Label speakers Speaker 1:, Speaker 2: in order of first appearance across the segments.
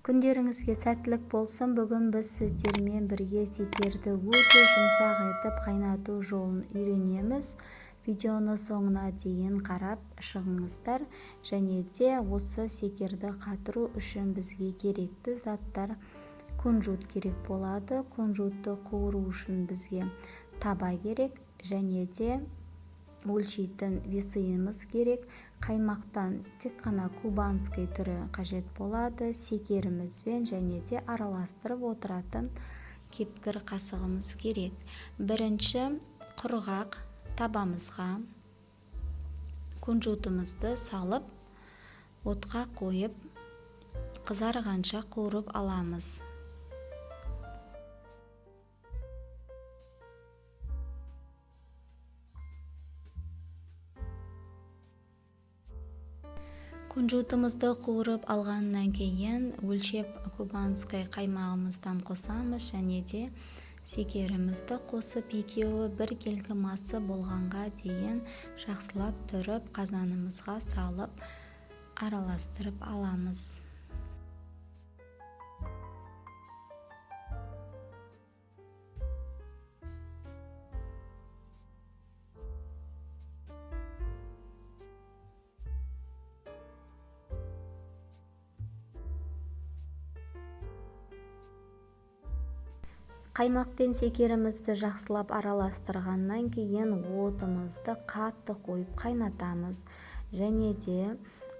Speaker 1: Күндеріңізге сәттілік болсын! Бүгін біз сіздермен бірге зекерді өте жұмсақ етіп қайнату жолын үйренеміз. Видеоны соңына дейін қарап шығыңыздар. Және де осы секерді қатыру үшін бізге керекті заттар: кунжут керек болады. Кунжутты қуыру үшін бізге таба керек және де өлшейтін весыымыз керек. Қаймақтан тек қана кубанский түрі қажет болады, секерімізбен және де араластырып отыратын кепкір қасығымыз керек. Бірінші құрғақ табамызға кунжутымызды салып, отқа қойып, қызарғанша қуырып аламыз. Кунжутымызды қуырып алғаннан кейін өлшеп кубанский қаймағымыздан қосамыз және де секерімізді қосып, екеуі біркелкі масы болғанға дейін жақсылап тұрып қазанымызға салып араластырып аламыз. Қаймақ пен секерімізді жақсылап араластырғаннан кейін отымызды қатты қойып қайнатамыз. Және де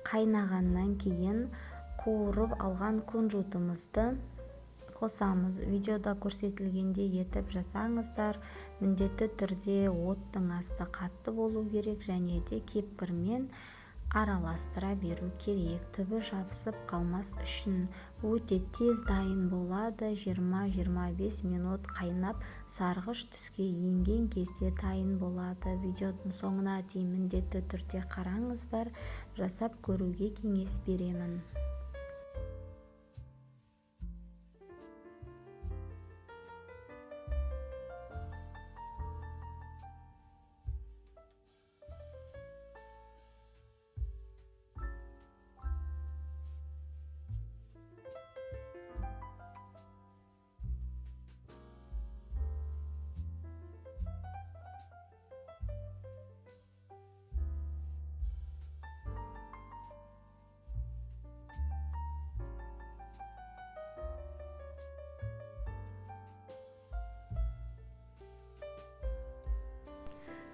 Speaker 1: қайнағаннан кейін қуырып алған кунжутымызды қосамыз. Видеода көрсетілгендей етіп жасаңыздар. Міндетті түрде оттың асты қатты болу керек және де кепкірмен араластыра беру керек, түбі жабысып қалмас үшін. Өте тез дайын болады, 20-25 минут қайнап, сарғыш түске енген кезде дайын болады. Видеоның соңына дейін міндетті түрде қараңыздар, жасап көруге кеңес беремін.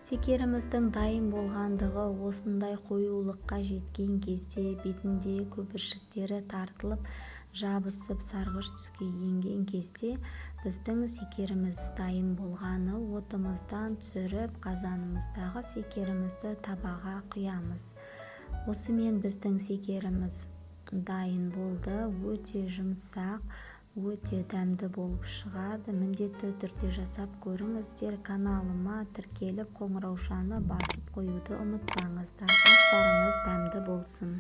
Speaker 1: Секеріміздің дайын болғандығы осындай қоюлыққа жеткен кезде, бетінде көпіршіктері тартылып, жабысып, сарғыш түске енген кезде біздің секеріміз дайын болғаны. Отымыздан түсіріп, қазанымыздағы секерімізді табаға құямыз. Осымен біздің секеріміз дайын болды. Өте жұмсақ, өте дәмді болып шығады. Міндетті түрде жасап көріңіздер. Каналыма тіркеліп, қоңыраушаны басып қоюды ұмытпаңыздар. Астарыңыз дәмді болсын!